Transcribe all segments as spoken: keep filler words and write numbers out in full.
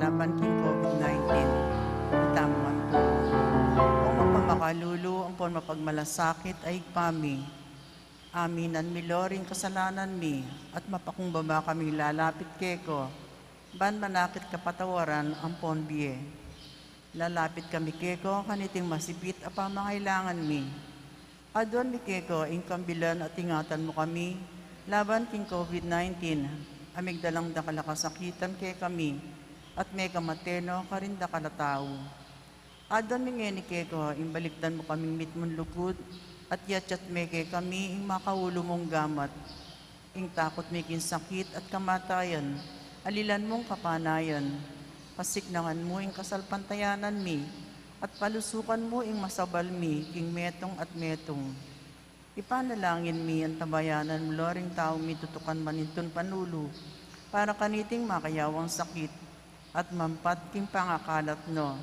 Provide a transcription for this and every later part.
laban king COVID nineteen. Ita mu ngan pu. O mapamakalulu ampon mapagmalasakit a Ibpa mi, aminan mi lo ring kasalanan mi, at mapakumbaba kaming lalapit keka, ban manakit kapatawaran ampon bie. Lalapit kami keka kaniting masipit a pamangailangan mi. Aduan mi keka ing kambilan at ingatan mu kami laban king COVID nineteen, a migdalang dakal a kasakitan kekami, at mekamate no karing dakal a tau. Aduan mi ngeni keka ing balikdan mu kaming mitmung lugud, at yatyat me kekami ing makaulu mung gamat. Ing takut mi king sakit at kamatayan, alilan mung kapanayan. Pasiknangan mu ing kasalpantayanan mi, at palusukan mu ing masabal mi king metung at metung. Ipanalangin mi antabayanan mu lo ring taung mitutukan manintun panulu para kaniting makayawang sakit, at mampat king pangakalat no.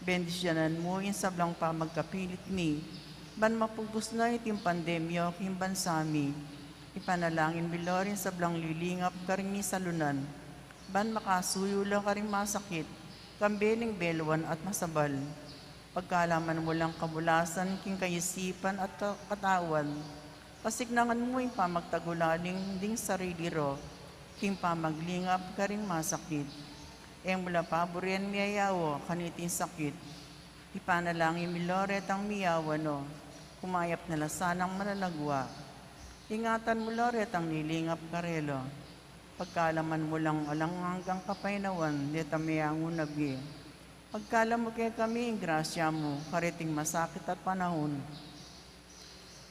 Bendisyonan mu ing sablang pamagkapilit mi, ban mapugkus na iting pandemya king bansa mi. Ipanalangin mi lo ring sablang lilingap karing misalunan, ban makasuyu la karing masakit, kambe ning beluan at masabal. Pagkalaman mu lang kabulasan king kaisipan at ka-, katawan, pasiknangan mu ing pamagtagulaling ding sarili ro, king pamaglingap karing masakit. E mu la paburen miyayawa kaniting sakit. Ipanalangin mi lo retang miyawa no, kumayap na la sanang manalagwa. Ingatan mu lo retang lilingap karela. Pagkalaman mu lang alang anggang kapaynawan detang meangu na bie. Pagkalam mu kekami ing grasya mu kareting masakit a panahun,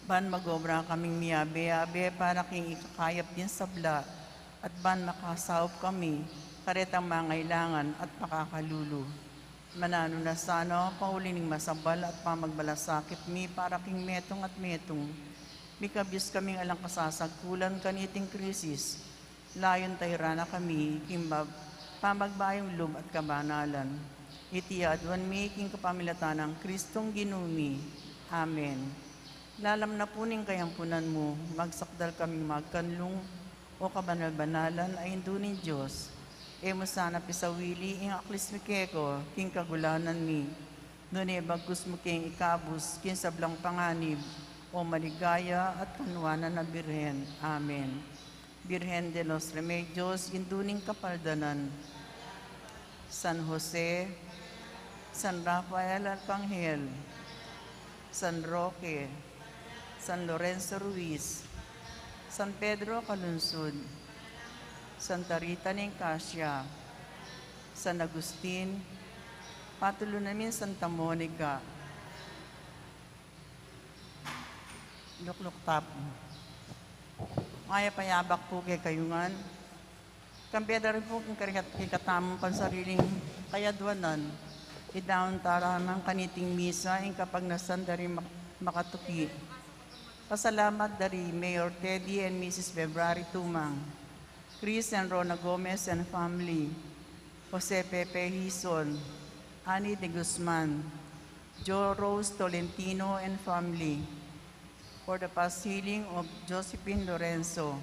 ban mag-obra kaming miyabe-yabe para king ikakayap ding sabla, at ban makasaup kami karetang mangailangan at makakalulu. Mananu na sana, pauli ning masabal at pamagmalasakit mi para king metung at metung, mikabus kaming alang kasasagkulan kaniting krisis, layun tairan na kami king bab-, pamagbayung lub at kabanalan. Iti aduan mi king kapamilatan nang Kristong Ginu mi. Amen. Lalam na pu ning kayampunan mu, magsakdal kaming magkanlung, O kabanal-banalan a Indu ning Dios. E mu sana pisawili ing aklis mi keka king kagulanan mi, nune bagkus mu keng ikabus king sablang panganib, O maligaya at kanuanan a Birhen. Amen. Birhen de los Remedios, Indu ning Kapaldanan. San Jose, San Rafael Arkanghel, San Roque, San Lorenzo Ruiz, San Pedro Calungsod, Santa Rita ning Cascia, San Agustin, patulunan mi Santa Monica. Lukluk tamu. Mayap a yabak pu kekayu ngan. Kambe da ri pu king karikat-, kekatamung pansariling kayaduanan, idaun tara nang kaniting misa ing kapagnasan da ring mak-, makatuki. Pasalamat da ri Mayor Teddy and Missus February Tumang, Chris and Rona Gomez and family, Jose Pepe Hizon, Annie de Guzman, Jo Rose Tolentino and family, for the past healing of Josephine Lorenzo.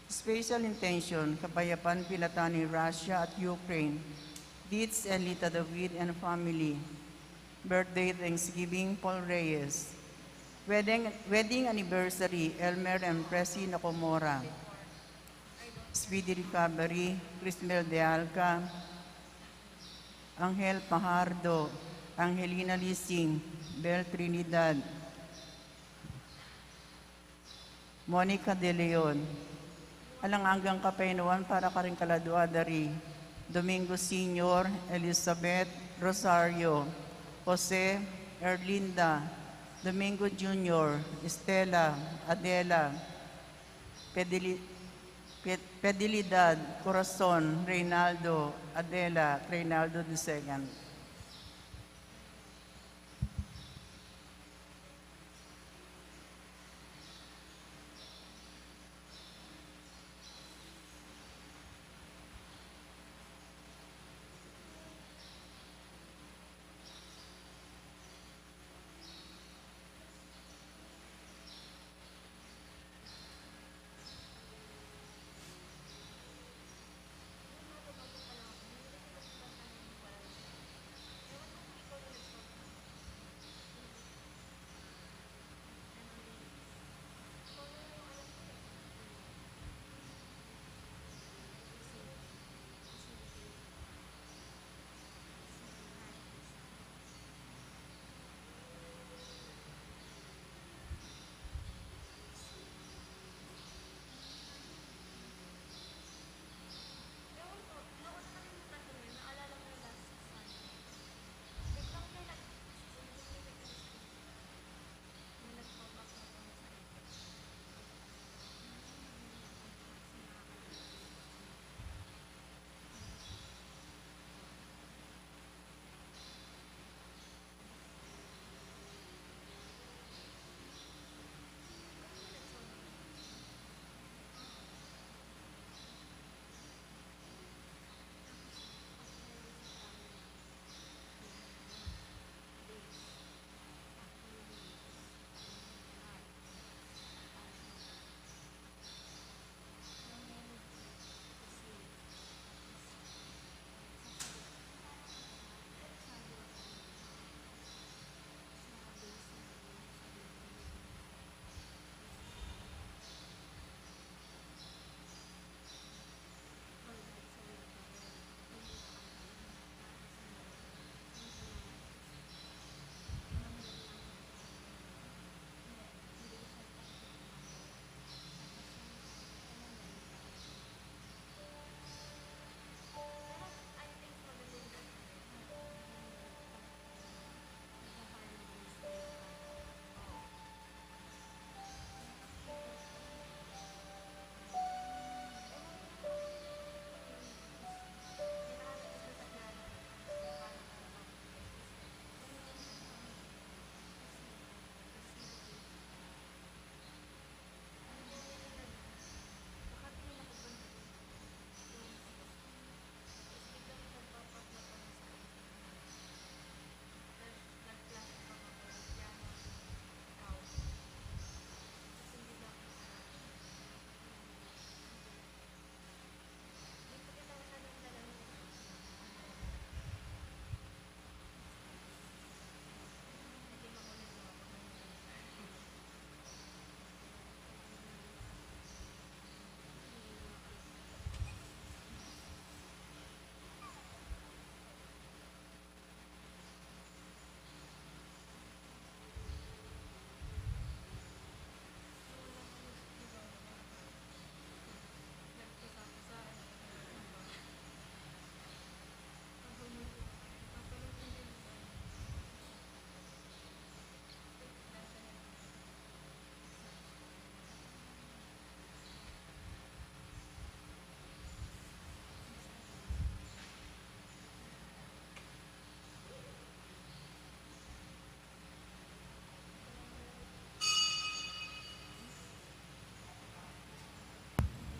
Special intention, kapayapan pilatan ning Russia at Ukraine, Dietz and Lita David and family. Birthday thanksgiving, Paul Reyes. Wedding, wedding anniversary, Elmer and Presi Nakamura. Speedy recovery, Crismel De Alca, Angel Pajardo, Angelina Lising, Bel Trinidad, Monica De Leon. Alang anggang kapaynawan para karing kaladua da ri Domingo Senior, Elizabeth, Rosario, Jose, Erlinda, Domingo Junior, Estela, Adela, Pedili-, Pe-, Pedilidad, Corazon, Reynaldo, Adela, Reynaldo the second.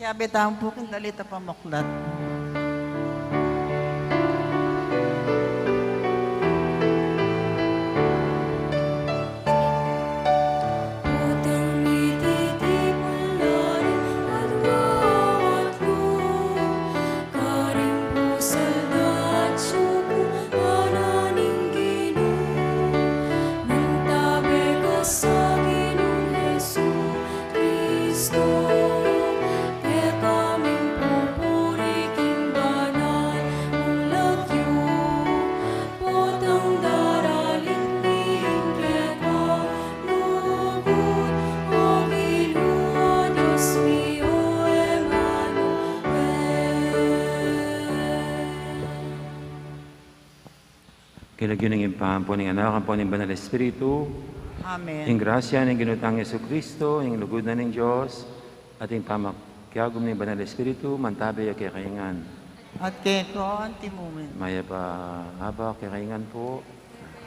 Kayabe tamu pu king dalit a pamuklat. Kristo, keka ming pupuri king banal mung lagyu, potang daralit mi ing keka lugud, o Ginu, o Dios mi, o Emanuel. King lagyu ning Ibpa, ampo ning Anak, ampo ning Banal Espiritu. Amen. Ing grasya ning Ginu tang Jesucristo, ing lugud na ning Dios, at ing pamakiagum ning Banal Espiritu, mantabe ya kekayu ngan. At keka antimurin. Mayap a abak kekayu ngan pu.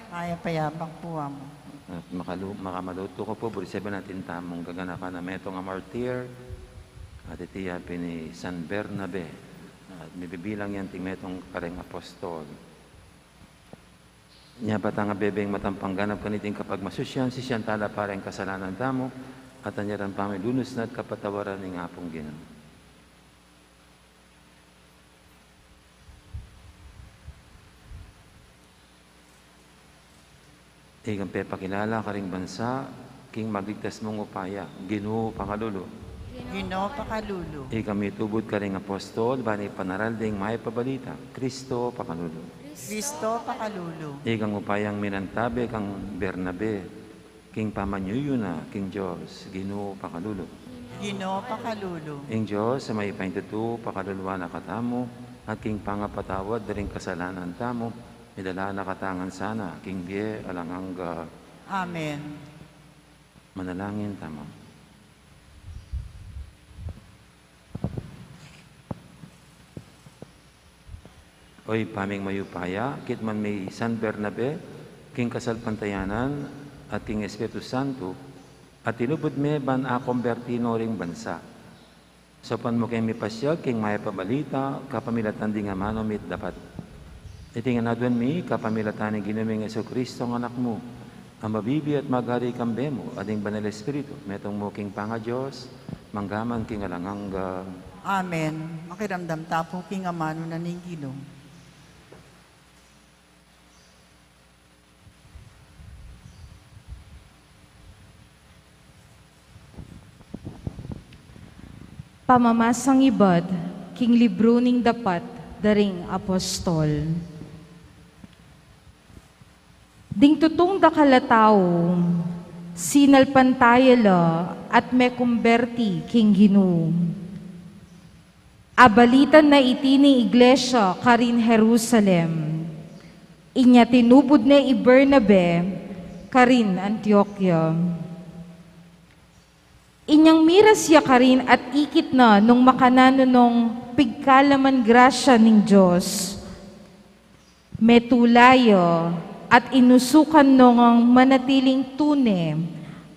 Mayap a abak pu, Among. At makalu-, makamalutu ko pu, buriseben natin tamung gaganakan a metung a martir, at iti ya pin i San Bernabe, at mibibilang ya anting metung kareng apostol. Nya ba tang abebeng matampang ganap kaniting kapagmasusyan, sisian tala pa ring kasalanan tamu, at anyaran pamilunus na at kapatawaran ning Apung Ginu. Ikang pepakilala karing bansa king magligtas mung upaya, Ginu, pakalulu. Ginu, pakalulu. Ikang mitubud karing apostol ban ipanaral ding mayap a balita, Kristo, pakalulu. Kristo, pakalulu. Ikang upayang minantabe kang Bernabe king pamanyuyuna king Dios, Ginu, pakalulu. Ginu, pakalulu. Ing Dios a mayupayang tutu pakaluluan na katamu, at king pangapatawad da ring kasalanan tamu, idala na katamu ngan sana king bie alang angga. Amen. Manalangin tamu. O Ibpa ming mayupaya, kitmuan me i San Bernabe king kasalpantayanan at king Espiritu Santo, at tinubud me ban akumberti no ring bansa. Saupan mu keng mipasiag king mayap a balita kapamilatan ding amanu mi't dapat. Iti ngan aduan mi kapamilatan ning Ginu ming Jesucristo a Anak mu, a mabibie at magari kambe mu at ning Banal Espiritu, metung mu king pangaDios, mangga man king alang angga. Amen. Makiramdam ta pu king amanu na ning Ginu. Pamamasang ibat king libru ning Dapat da ring Apostol. Ding tutung dakal a tau, sinalpantaya la at mekumberti king Ginu. Abalitan na iti ning iglesia karin Jerusalem. Inya tinubud ne i Bernabe karin Antioquia. Inyang miras ya karin at ikit na nung makananu nong pigkalaman grasya ning Dios. Metula ya at inusukan no ngang manatiling tune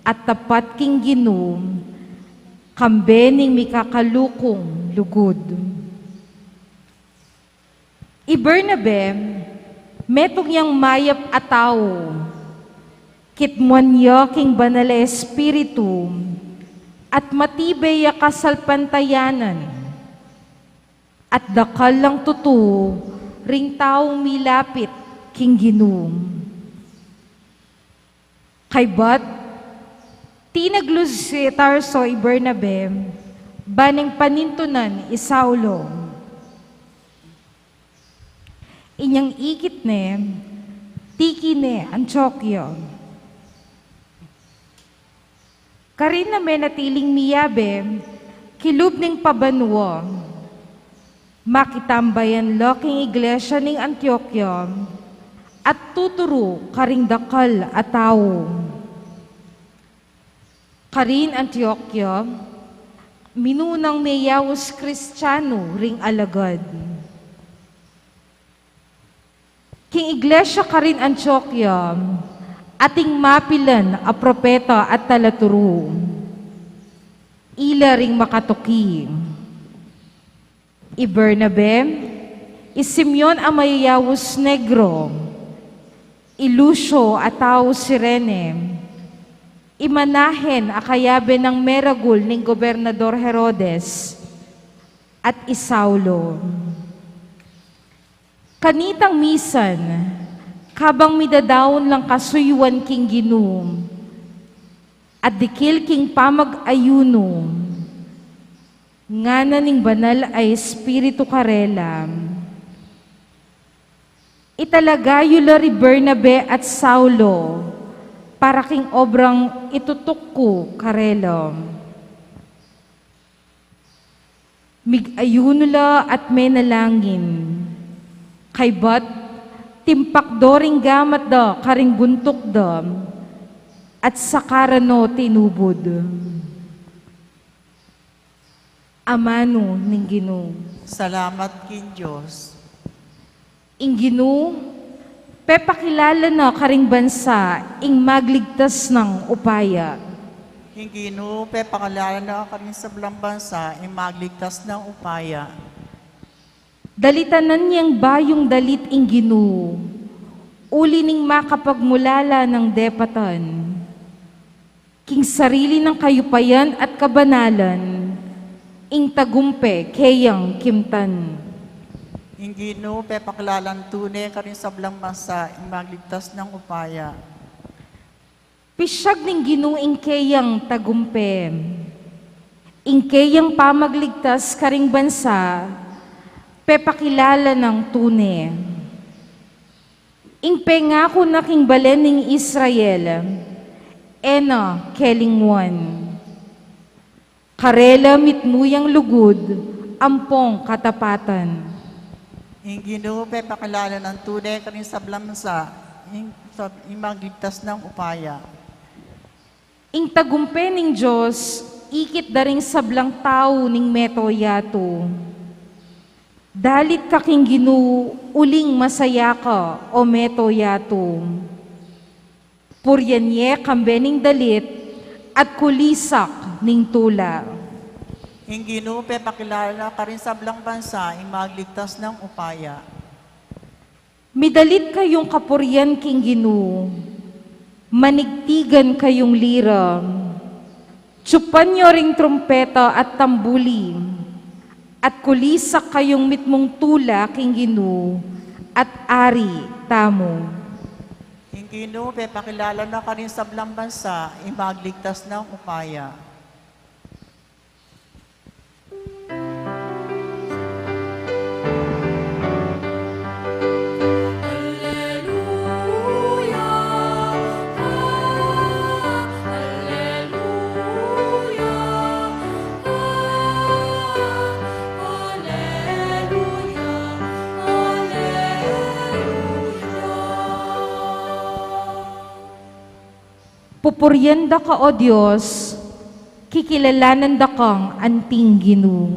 at tapat king Ginu, kambe ning mikakalukung lugud. I Bernabe, metung yang mayap a tau, kitmuan ya king Banal a Espiritu, at matibe ya kasalpantayanan. At dakal lang tutu ring taung milapit king Ginu. Kaybat, tinaglus si Tarso i Bernabe, ban ing panintunan i Saulo. Inyang ikit ne, tiki ne Antioquia. Karin na menatiling miyabe kilub ning pabanua. Makitambayan la king iglesia ning Antioquia at tuturu karing dakal a tau. Karin Antioquia, minunang meyaus Kristiano ring alagad. King iglesia karin Antioquia, ating mapilan a propeta at talaturu. Ila ring makatuki. I Bernabe, i Simeon a mayayaus Negro, i Lucio a tau Cirene, i Manahen a kayabe nang meragul ning Gobernador Herodes, at i Saulo. Kanitang misan, kabang midadaun lang kasuyuan king Ginu, at dikil king pamag-ayunu, ngana ning Banal a Espiritu karela, italaga yu la ri Bernabe at Saulo para king obrang itutuk ku karela. Mig-ayunu la at menalangin. Kaybat, timpakdo ring gamat da karing buntuk da, at saka ra no tinubud. Amanu ning Ginu. Salamat king Dios. Ing Ginu, pepakilala na karing bansa ing magligtas nang upaya. Ing Ginu, pepakilala na karing sablang bansa ing magligtas nang upaya. Dalitanan yang bayung dalit ing Ginu, uli ning makapagmulala nang depatan. King sarili nang kayupayan at kabanalan, ing tagumpe keyang kimtan. Ing Ginu, pepakilalan tune karing sablang bansa ing magligtas nang upaya. Pisyag ning Ginu ing keyang tagumpe. Ing keyang pamagligtas karing bansa, pepakilala nang tune. Ing pengaku na king balen ning Israel, e na kelingwan. Karela mitmu yang lugud ampong katapatan. Ing Ginu, pepakilala nang tune karing sablang bansa ing, sab-, ing magligtas nang upaya. Ing tagumpe ning Dios, ikit da ring sablang tau ning meto yatu. Dalit ka king Ginu, uling masaya ka, o meto yatu. Purian ye kambe ning dalit at kulisak ning tula. Ing Ginu, pepakilala karing sablang bansa ing magligtas nang upaya. Midalit kayung kapurian king Ginu, manigtigan kayung lira, tsupan yo ring trumpeta at tambuli, at kulisak kayung mitmung tula king Ginu at Ari tamu. Ing Ginu, pepakilala na karing sablang bansa ing magligtas nang upaya. Pupurian da ka, O Dios, kikilalanan da kang anting Ginu.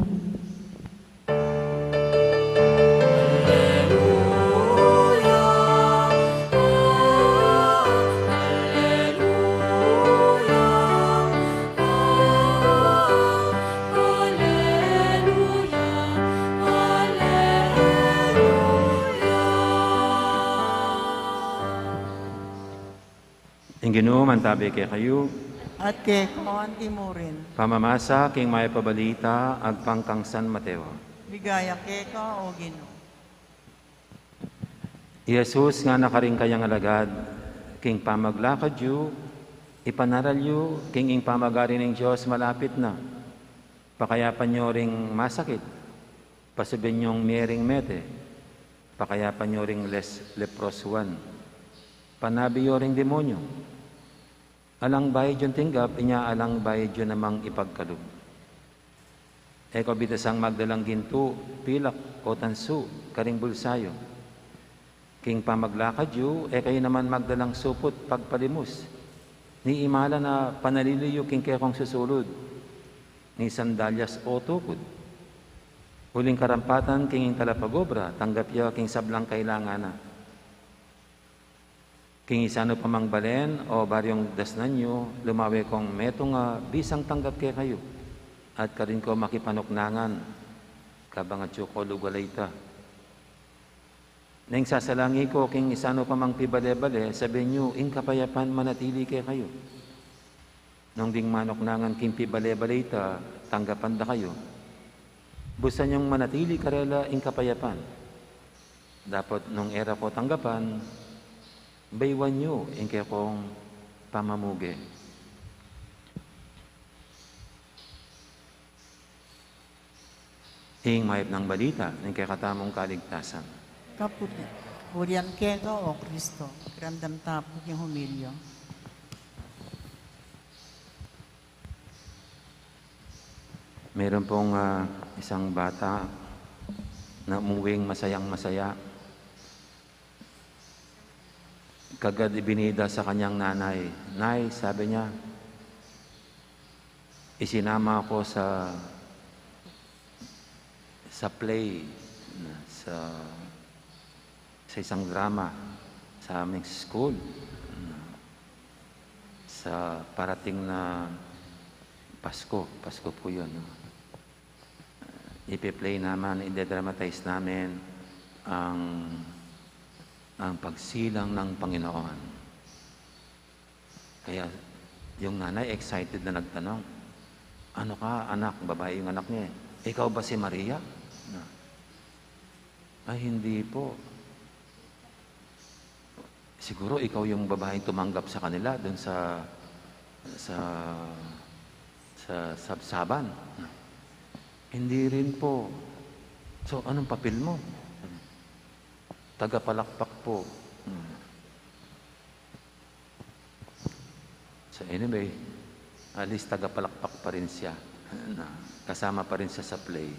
Ing Ginu mantabe kekayu. At keka anti mu rin. Pamamasa king mayap a balita agpang kang San Mateo. Ligaya keka, O Ginu. I Jesus ngana karing kayang alagad, king pamaglakad yu, ipanaral yu king ing pamagari ning Dios malapit na. Pakayapan yo ring masakit, pasublen yung mie ring mete, pakayapan yo ring les-, leprosuan, panabi yo ring demonyo. Alang bayad yung tinggap, inya alang bayad yung namang ipagkalub. E ko bitasang magdalang gintu, pilak, o tansu karing bulsayu. King pamaglakad yu, e kayu naman magdalang suput pagpalimus, ni imala na panalili yu king kekong susulud, ni sandalyas o tukud. Uling karampatan king ing talapagobra, tanggap ya king sablang kailangan na. King isanu pa mang balen o baryung dasnan yu, lumawe kong metung a bisang tanggap kekayu, at karin ko makipanuknangan. Kabang atyu ko, lugal ita. Neng sasalangi ko king isanu pa mang pibale-bale, sabyan yu, ing kapayapan manatili kekayu. Nung ding manuknangan king pibale-bale ita, tanggapan da kayu. Bustan yung manatili karela ing kapayapan. Dapot nung e ra ko tanggapan, baywan yu ing kekong pamamuge. Ing mayap nang balita ning kekatamung kaligtasan. Kapuri-, kapurian keka, O Kristo. Kiramdam ta pu king homilya. Meron pong, ah, isang bata na umuwing masayang-masaya. Kagad ibinida sa kanyang nanay. "Nay," sabi niya, "isinama ako sa, sa play, na, sa, sa isang drama sa aming school, na, sa parating na Pasko." Pasko po yun, no? Ipe-play naman, ide-dramatize namin ang, ang pagsilang ng Panginoon. Kaya yung nanay excited na nagtanong, "Ano ka, anak?" Babae yung anak niya eh. "Ikaw ba si Maria?" Na, "Ay, hindi po." "Siguro ikaw yung babaeng tumanggap sa kanila dun sa, sa, sa sabsaban?" "Hindi rin po." "So, anong papel mo?" "Tagapalakpak po." So, anyway, at least tagapalakpak pa rin siya. Na, kasama pa rin siya sa play.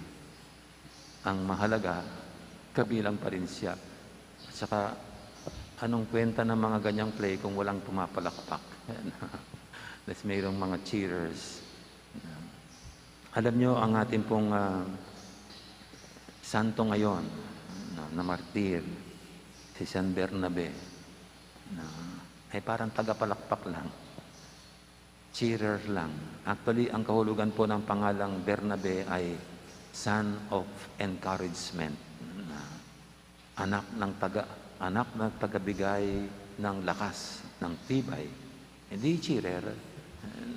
Ang mahalaga, kabilang pa rin siya. At saka, anong kwenta ng mga ganyang play kung walang pumapalakpak? Tapos mayroong mga cheerers. Alam nyo, ang ating pong, ah, santo ngayon, no, na martir, si San Bernabe, no, ay parang tagapalakpak lang. Cheerer lang. Actually, ang kahulugan po ng pangalang Bernabe ay son of encouragement. Na anak ng taga, anak ng tagabigay ng lakas, ng tibay. Hindi cheerer,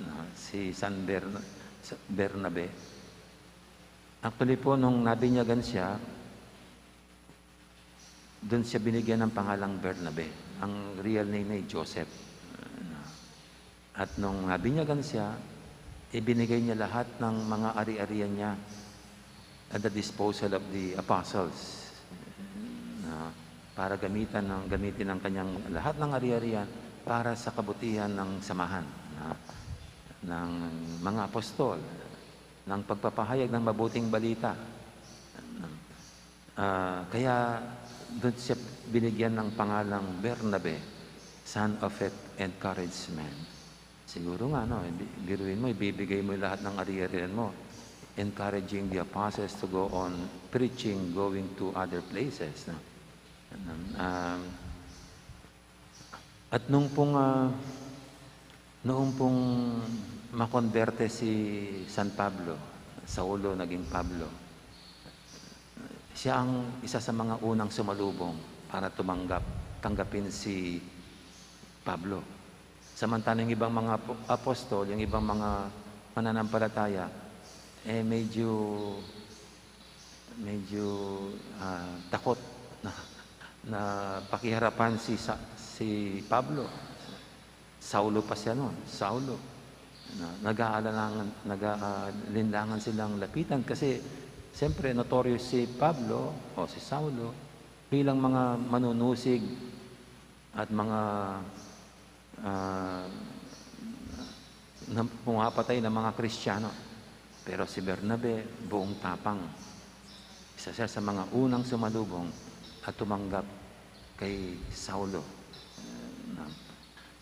na si San Bern-, Sa-, Bernabe. Actually po, nung nabinyagan siya, dun siya binigyan ng pangalang Bernabe. Ang real name niya ay Joseph. At nung nabinyagan siya, ibinigay niya lahat ng mga ari-arian niya at the disposal of the apostles. Na para gamitan ng, gamitin ng kanyang lahat ng ari-arian para sa kabutihan ng samahan, na, ng mga apostol, ng pagpapahayag ng mabuting balita. Ah, kaya dun siya binigyan ng pangalang Bernabe, son of en-, encouragement. Siguro nga, no, ibi-, biruin mo, ibibigay mo yung lahat ng ari-arian mo, encouraging the apostles to go on preaching, going to other places, no? Um, At nung pong, ah, noong pong makonberte si San Pablo, Saulo naging Pablo, siya ang isa sa mga unang sumalubong para tumanggap, tanggapin si Pablo. Samantalang yung ibang mga apo-, apostol, yung ibang mga mananampalataya, eh, medyo medyo, ah, takot na, na pakiharapan si Sa-, si Pablo. Saulo pa siya nun, Saulo. Na, nag-aalalangan, nag-a-, ah, linlangan silang lapitan kasi, siyempre, notorious si Pablo o si Saulo bilang mga manunusig at mga, ah, na pumapatay ng mga Kristiyano. Pero si Bernabe, buong tapang, isa siya sa mga unang sumalubong at tumanggap kay Saulo.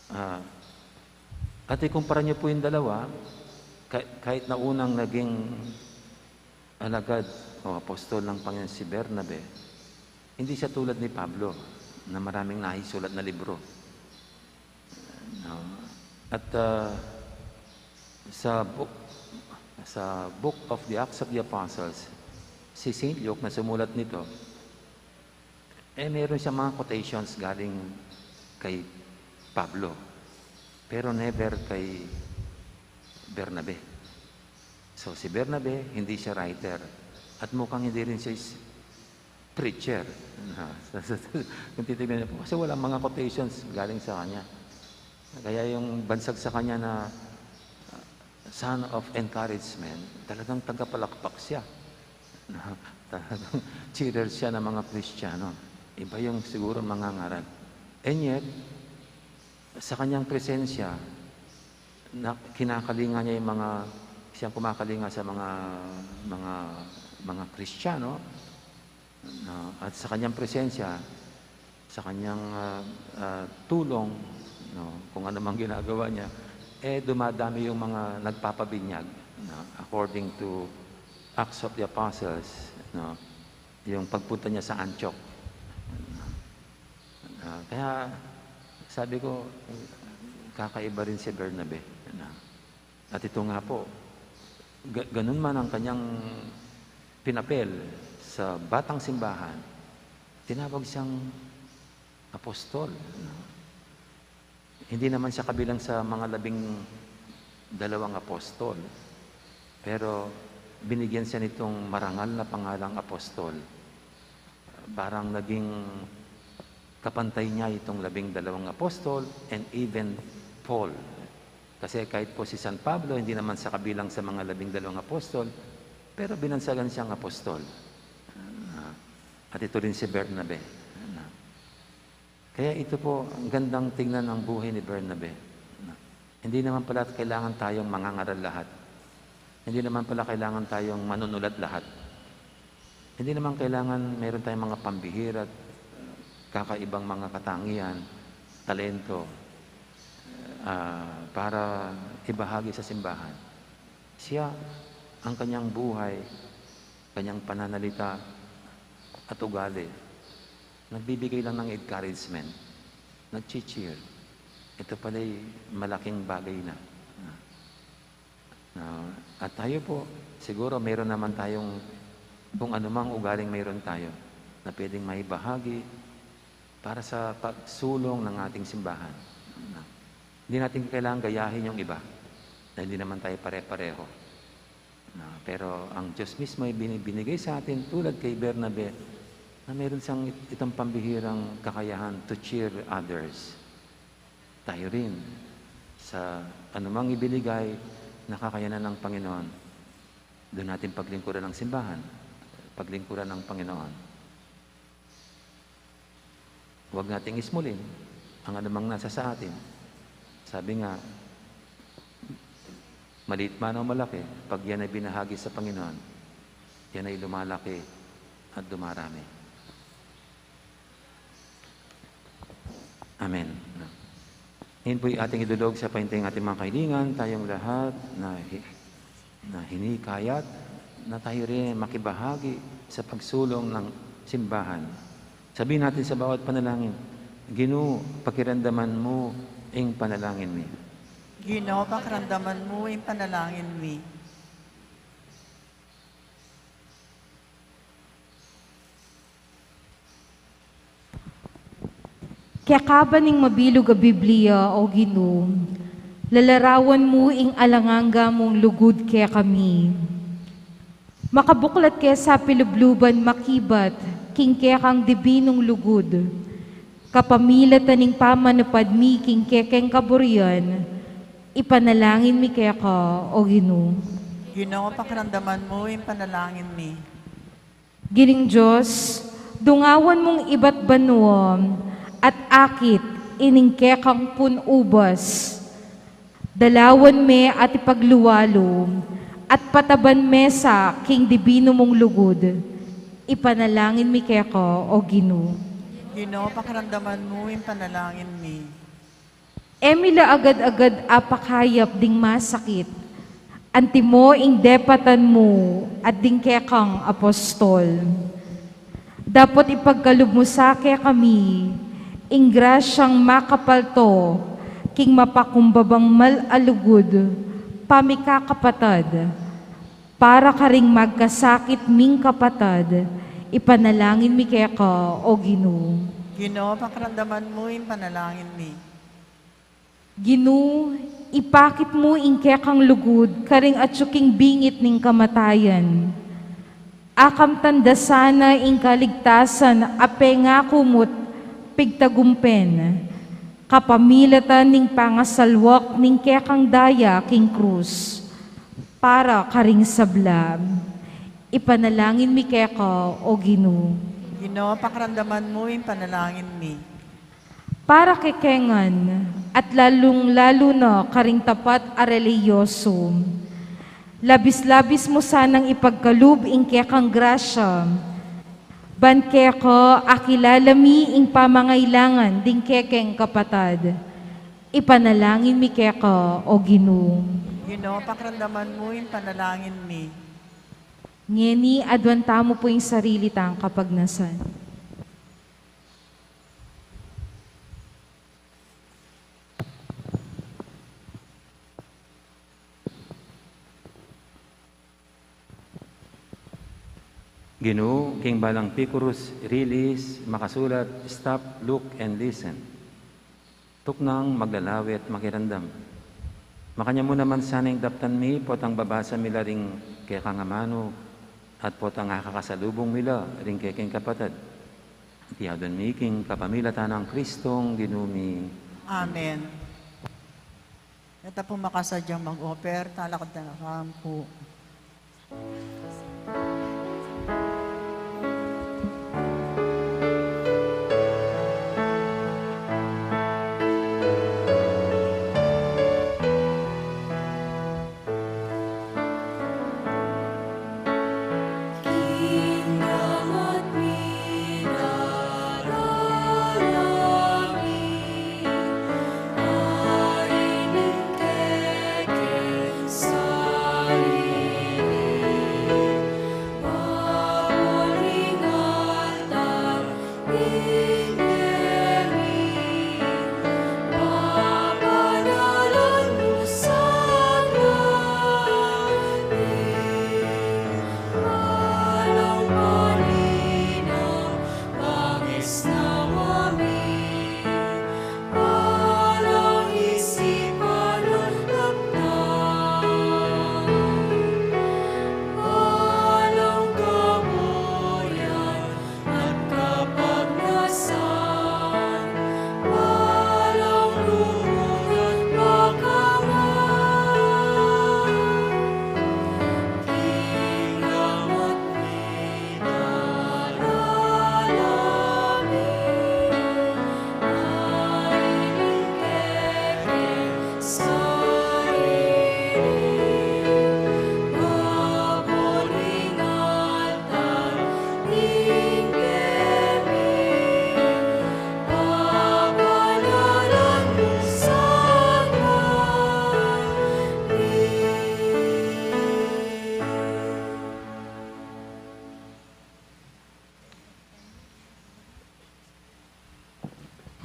Ah, at ikumpara niyo po yung dalawa, ka-, kahit na unang naging alagad o apostol ng Panginoon si Bernabe, hindi siya tulad ni Pablo na maraming nahisulat na libro. No? At, ah, sa book, sa Book of the Acts of the Apostles, Si Saint Luke na sumulat nito, eh, meron siyang mga quotations galing kay Pablo, pero never kay Bernabe. So, si Bernabe, hindi siya writer. At mukhang hindi rin siya is-, preacher. Na, kung titignan niyo po, kasi walang mga quotations galing sa kanya. Kaya yung bansag sa kanya na, uh, son of encouragement, talagang tagapalakpak siya. Na, talagang cheerer siya ng mga Kristiyano. Iba yung siguro mangangaral. And yet, sa kanyang presensya, na kinakalinga niya yung mga, siyang kumakalinga sa mga, mga, mga Kristiyano, no? At sa kanyang presensya, sa kanyang, ah, ah, tulong, no, kung ano mang ginagawa niya, eh, dumadami yung mga nagpapabinyag, no, according to Acts of the Apostles, no, yung pagpunta niya sa Antioch. Ah, kaya sabi ko, kakaiba rin si Bernabe, no. At ito nga po, ga-, ganun man ang kanyang pinapel sa batang simbahan, tinawag siyang apostol, no? Hindi naman siya kabilang sa mga labing dalawang apostol, pero binigyan siya nitong marangal na pangalang apostol. Parang naging kapantay niya itong labing dalawang apostol and even Paul. Kasi kahit po si San Pablo, hindi naman sa kabilang sa mga labing dalawang apostol, pero binansagan siyang apostol. Ah, at ito rin si Bernabe. Ah, kaya ito po, ang gandang tingnan ng buhay ni Bernabe. Ah, hindi naman pala kailangan tayong mangangaral lahat. Hindi naman pala kailangan tayong manunulat lahat. Hindi naman kailangan meron tayong mga pambihira at, uh, kakaibang mga katangian, talento, ah, para ibahagi sa simbahan. Siya, ang kanyang buhay, kanyang pananalita at ugali, nagbibigay lang ng encouragement, nagchi-cheer. Ito pala'y malaking bagay na. Ah, at tayo po, siguro meron naman tayong, kung anumang ugaling mayroon tayo, na pwedeng maibahagi para sa pagsulong ng ating simbahan. Hindi natin kailangan gayahin yung iba, dahil hindi naman tayo pare-pareho. Na, pero ang Diyos mismo ay bini-, binigay sa atin, tulad kay Bernabe, na meron siyang it-, itong pambihirang kakayahan to cheer others. Tayo rin, sa anumang ibinigay na kakayanan ng Panginoon, doon natin paglingkuran ang simbahan, paglingkuran ng Panginoon. Huwag nating ismulin ang anumang nasa sa atin. Sabi nga, maliit man o malaki, pag yan ay binahagi sa Panginoon, yan ay lumalaki at dumarami. Amen. Ngayon po'y ating idulog sa paintay ng ating mga kahilingan, tayong lahat na hi-, na hinikayat na tayo rin makibahagi sa pagsulong ng simbahan. Sabihin natin sa bawat panalangin, "Ginu, pakiramdaman mu ing panalangin mi." Ginu, pakiramdaman mu ing panalangin mi. Keka ba ning mabilug a Biblia, O Ginu, lalarawan mu ing alang angga mung lugud kekami. Makabuklat ke sa pilubluban makibat king kekang dibinung lugud, kapamilatan ning pamanupad mi king kekeng kaburian, ipanalangin mi keka, O Ginu. Ginu, pakiramdaman mu ing panalangin mi. Ginung Dios, dungawan mung ibat banua at akit ining kekang pun-ubas. Dalawan me at ipagluwalu at pataban me sa king dibinu mung lugud. Ipanalangin mi keka, O Ginu. Ginu, pakiramdaman mu ing panalangin mi. E mi la agad-agad apakayap ding masakit, antimo ing depatan mu at ding kekang apostol. Dapot ipagkalub mu sa kekami ing grasyang makapalto king mapakumbabang mal a lugud, pamikakapatad, Para karing magkasakit ming kapatad, ipanalangin mi keka, O Ginu. Ginu, pakiramdaman mu ing panalangin mi. Ginu, ipakit mu ing kekang lugud karing atyu king bingit ning kamatayan. Akamtan da sana ing kaligtasan a pengaku mu't pigtagumpen, kapamilatan ning pangasalwak ning kekang daya king krus, para karing sabla. Ipanalangin mi keka, O Ginu. Ginu, pakiramdaman mu ing panalangin mi. Para kekeng ngan, at lalung-lalu na karing tapat a relihiyoso, labis-labis mu sanang ipagkalub ing kekang grasya, ban keka akilala mi ing pamangailangan ding kekeng kapatad. Ipanalangin mi keka, O Ginu. Ginu, pakiramdaman mu ing panalangin mi. Ngeni, aduan tamu pu ing sarili tang kapagnasan. Ginu, king balang Picurus, Rilis, makasulat, "Stop, look, and listen." Tuknang, maglalawit, makiramdam. Makanyan mu naman sana ing daptan mi potang babasa mi la ring kekang amanu, at potang akakasalubung mi la ring kekeng kapatad. Iti aduan mi king kapamilatan nang Kristong Ginu mi. Amen. Ita pu makasadyang mag-offer, talakad na lang pu.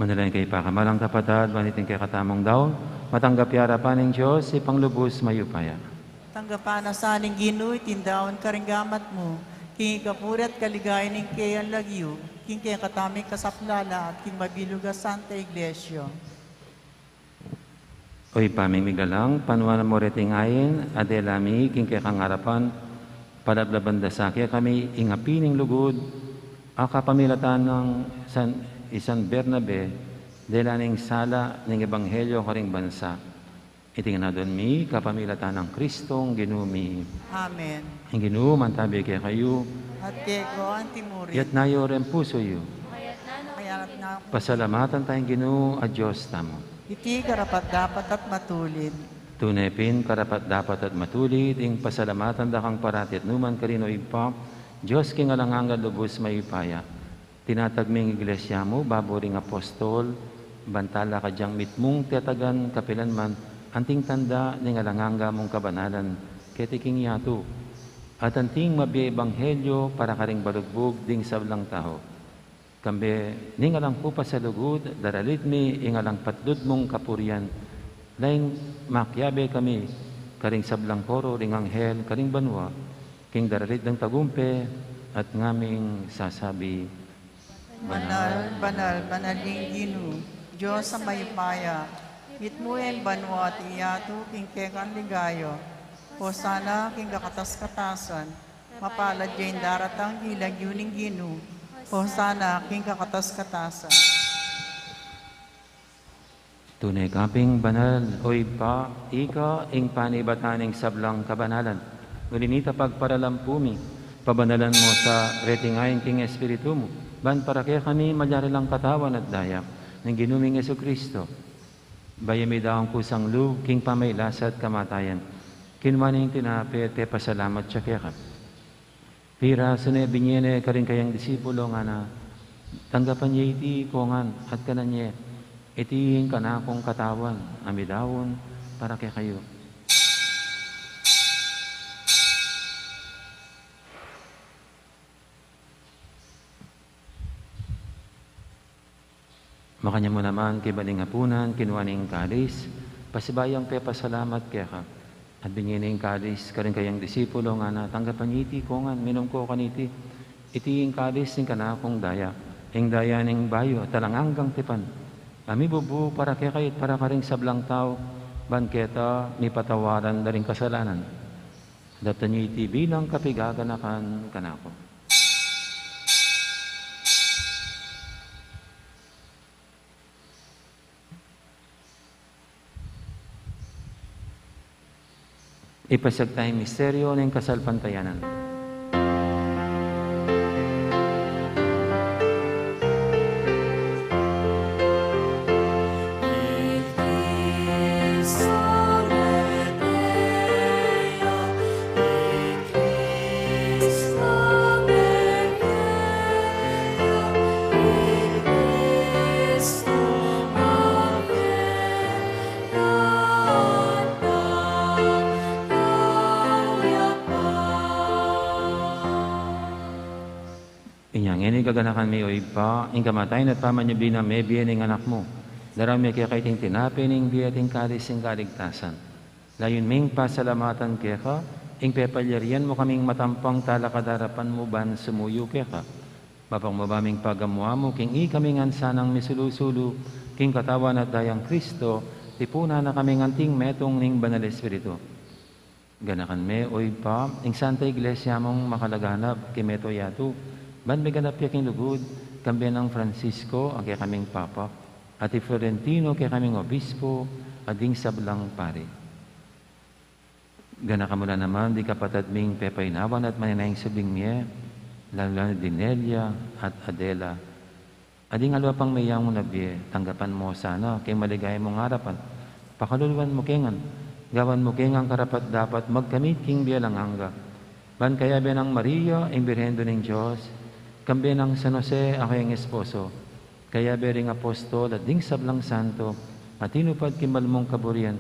Manalangin kayu pakamalan kung kapatad, ban iting kekatamung daun matanggap ya king arapan ning Dios, Ibpang lubus mayupaya. Tanggapan na sa ning Ginu iting daun karing gamat mu, king ikapuri at kaligayan ning keyang lagyu, king kekatamung kasaplalan at king mabilug a Santa Iglesia. O Ibpa ming migalang, panuan mu reting ain a dela mi king kekang arapan, palablaban da sa kekami ing api ning lugud a kapamilatan nang San, i San Bernabe, dela ning sala ning ebanghelyo karing bansa. Iti ngan aduan mi kapamilatan nang Kristong Ginu mi. Amen. Ing Ginu mantabi kekayu. At keka mu rin. Itas yu ring pusu yu. Pasalamatan taya ing Ginu a Dios tamu. Iti karapat-dapat at matulid. Tune pin karapat-dapat at matulid ing pasalamatan da kang parati at nukarin man, O Ibpa, Dios king alang angga, lubus mayupaya. Tinatag me ing Iglesia mu babo ring apostol, ban talakad yang mitmung tetagan kapilan man, anting tanda ning alang angga mung kabanalan keti king yatu, at anting mabie ebanghelyo para karing balugbug ding sablang tau. Kambe ning alang kupas a lugud, daralit mi ing alang patlud mung kapurian, laing makiabe kami karing sablang koro ring anghel karing banua, king daralit dang tagumpe, at ngaming sasabi, Banal, banal, banal ing Ginu, Dios a mayupaya, mitmu ing banua at ing yatu king kekang ligaya. Hosana king kakatas-katasan, mapalad ya ing daratang king lagyu ning Ginu. Hosana king kakatas-katasan. Tune ka pin banal, O Ibpa, ika ing panibatan ning sablang kabanalan. Uli na nita pagparalampu mi, pabanalan mu sa reting ain king Espiritu mu, ban para kekami malyari lang katawan at daya ning Ginu ming Jesucristo. Bayu mi daun kusang lub king pamagkasakit at kamatayan, kinua ne ing tinape at pepasalamat ya keka. Pirasu ne, binie ne karing kayang disipulo, ngana, tanggapan ye iti ikongan at kanan ye, iti ing kanakung katawan a midaun para kekayu. Makanyan mu naman kaybat ning apunan, kinua ne ing kalis, pasibayu yang pepasalamat keka, at binie ne ing kalis karing kayang disipulo, ngana, tanggapan ye iti ikongan, minum ko kaniti, iti ing kalis ning kanakung daya, ing daya ning bayu at alang anggang tipan, a mibubu para kekayu at para karing sablang tau, ban keta mipatawaran da ring kasalanan. Daptan ye iti bilang kapaganakan kanaku. Ipasiag taya ing misteryu ning kasalpantayanan. Inya ngeni, kaganakan mi, O Ibpa, ing kamatayan at pamanyubli nang mebie ning Anak mu. Daraun mi keka iting tinape ning bie at ing kalis ning kaligtasan. Layun ming pasalamatan keka ing pepalyarian mu kaming matampang talakad king arapan mu ban sumuyu keka. Mapakumbaba ming pagamu-amu king ikami ngan sanang misulu-sulu king katawan at dayang Kristo, tipunan na kaming anting metung ning Banal Espiritu. Ganakan me, O Ibpa, ing Santa Iglesia mung makalaganap king mabilug a yatu, ban miganap ya king lugud, kambe nang Francisco a kekaming Papa, at i Florentino a kekaming Obispo, at ding sablang pari. Ganakan mu la naman ding kapatad ming pepainawan at manenaya king subling mie, lalu na di Nelia at Adela. At ding aliwa pang meyangu na bie, tanggapan mu sana king maligaya mung arapan. Pakaluluan mu ke ngan, gawan mu ke ngan karapat-dapat magkamit king bie alang angga. Ban kayabe nang Maria, ing Birhen Indu ning Dios, kambe nang San Jose a kayang esposo, kayabe ring apostol at ding sablang santo a tinupad king mal mung kaburian,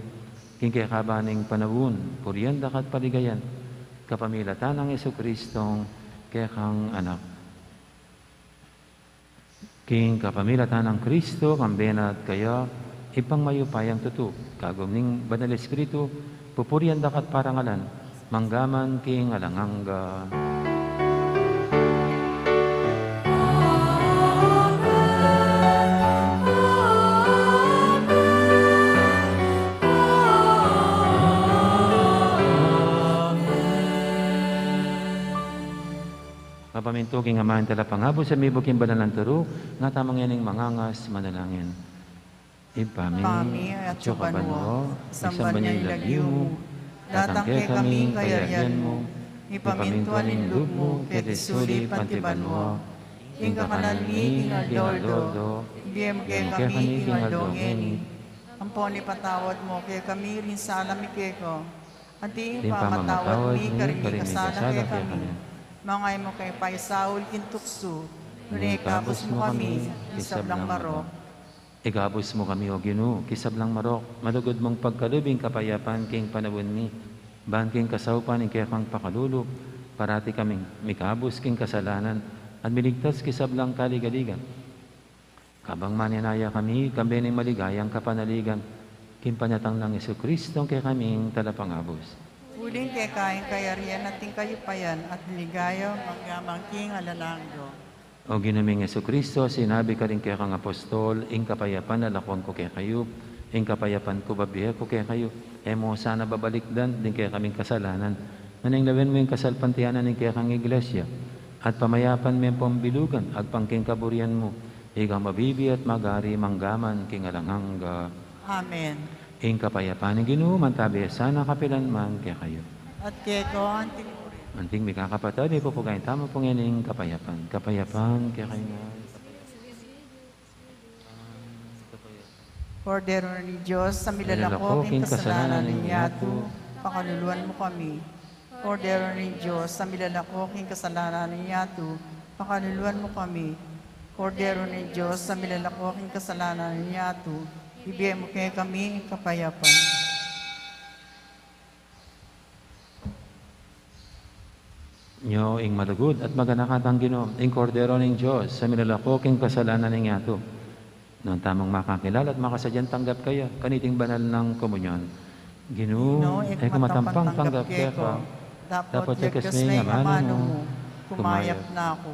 king kekaban ning panaun, purian da ka at paligayan, kapamilatan nang Jesucristong kekang Anak. King kapamilatan nang Kristo, kambe na at kaya, Ibpang mayupayang tutu, kagum ning Banal Espiritu, pupurian da ka at parangalan, mangga man king alang angga. Mapamintu king Ama ning talapangabus, a mibuk king banal nang turu, ngatamu ngening mangangas manalangin. Ibpa mi, Ibpa mi, atsu ka banua, misamban ya ing lagyu mu, datang kekami ing kayarian mu, mipamintuan ing lub mu, keti sulip anti banua. Ing kakanan mi king aldo-aldo, ibie mu kekami king aldo ngeni. Ampon ipatawad mu kekami ring sala mi keka, anti ing pamamatawad mi karing mikasala kekami. Manga e mu ke paisaul king tuksu, nune ikabus mu kami king sablang marok. Ikabus mu kami, O Ginu, king sablang marok, malugud mung pagkalub ing kapayapan king panaun mi, ban king kasaupan ning kekang pakalulu, parati kaming mikabus king kasalanan, at miligtas king sablang kaligaligan. Kabang manenaya kami, kambe ning maligayang kapanaligan, King panyatang nang Jesucristo, ing kekaming talapangabus. Uling keka ing kayarian at ing kayupayan at ing ligaya, mangga man king alang angga. O Ginu ming Jesucristo, sinabi mu karing kekang apostol, ing kapayapan lalakwan ku kekayu, ing kapayapan ku bibie ku kekayu, e mu sana babalikdan ding kekaming kasalanan, nune lawen mu ing kasalpantayanan ning kekang Iglesia, at pamayapan me pung bilugan agpang king kaburian mu, ika mabibie at magari mangga man king alang angga. Amen. Ing kapayapan ning Ginu mantabi sana kapilan man kekayu. At keka anti mu rin. Anting mikakapatad, ipupugayan tamu pu ngening kapayapan. Kapayapan kekayu ngan. Kordero ning Dios, a milalako king kasalanan ning yatu, pakaluluan mu kami. Kordero ning Dios, a milalako king kasalanan ning yatu, pakaluluan mu kami. Kordero ning Dios, a milalako king kasalanan ning yatu, ibie mu kekami ing kapayapan. Nyo ing malugud at maganaka tang Ginu, ing Kordero ning Dios, a milalako king kasalanan ning yatu. Nuan tamung makakilala at makasadyang tanggap kaya kaniting banal nang komunyon. Ginu, e ku matampang tanggap keka, dapot yagkas me ing amanu mu, kumayap na ku.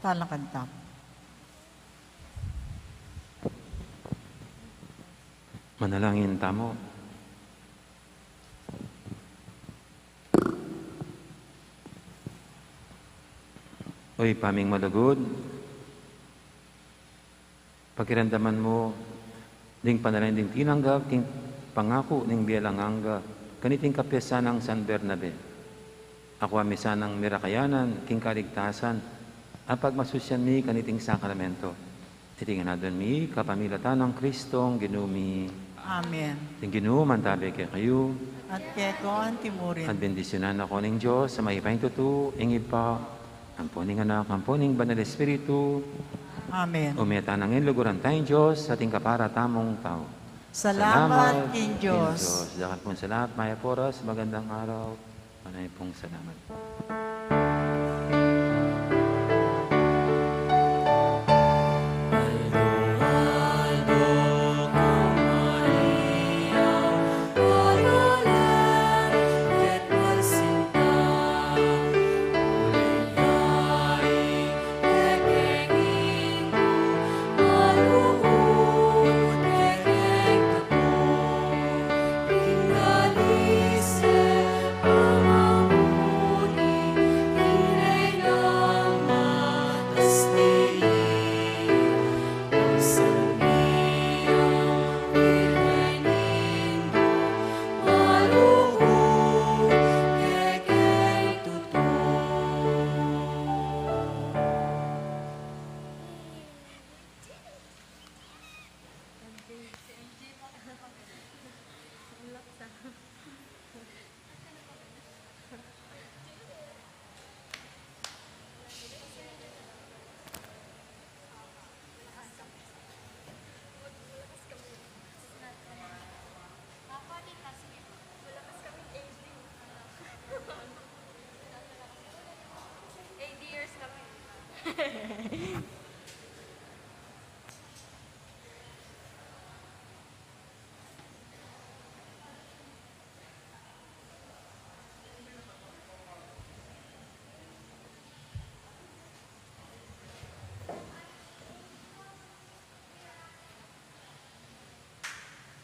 Talakad tamu. Manalangin tamu. O Ibpa ming malugud, pakiramdaman mu ding panalangin ding tinanggap king pangaku ning bie alang angga kaniting kapyasan nang San Bernabe. Akua mi sanang mirakayanan king kaligtasan, apagmasusyan mi kaniting sakramento. Iti ngan adwan mi kapamilatan nang Kristong Ginu mi. Amen. Ing Ginu mantabe kekayu. At keka antimurin. At bendisyunan na kayu ning Dios a mayupayang tutu, ing Ibpa, ampo ning Anak, ampo ning Banal Espiritu. Amen. Ume tana ngan luguran taya ing Dios at ing kapara tamung tau. Salamat king Dios. Dakal pung salamat, mayap a oras, magandang araw. Maraming pong salamat.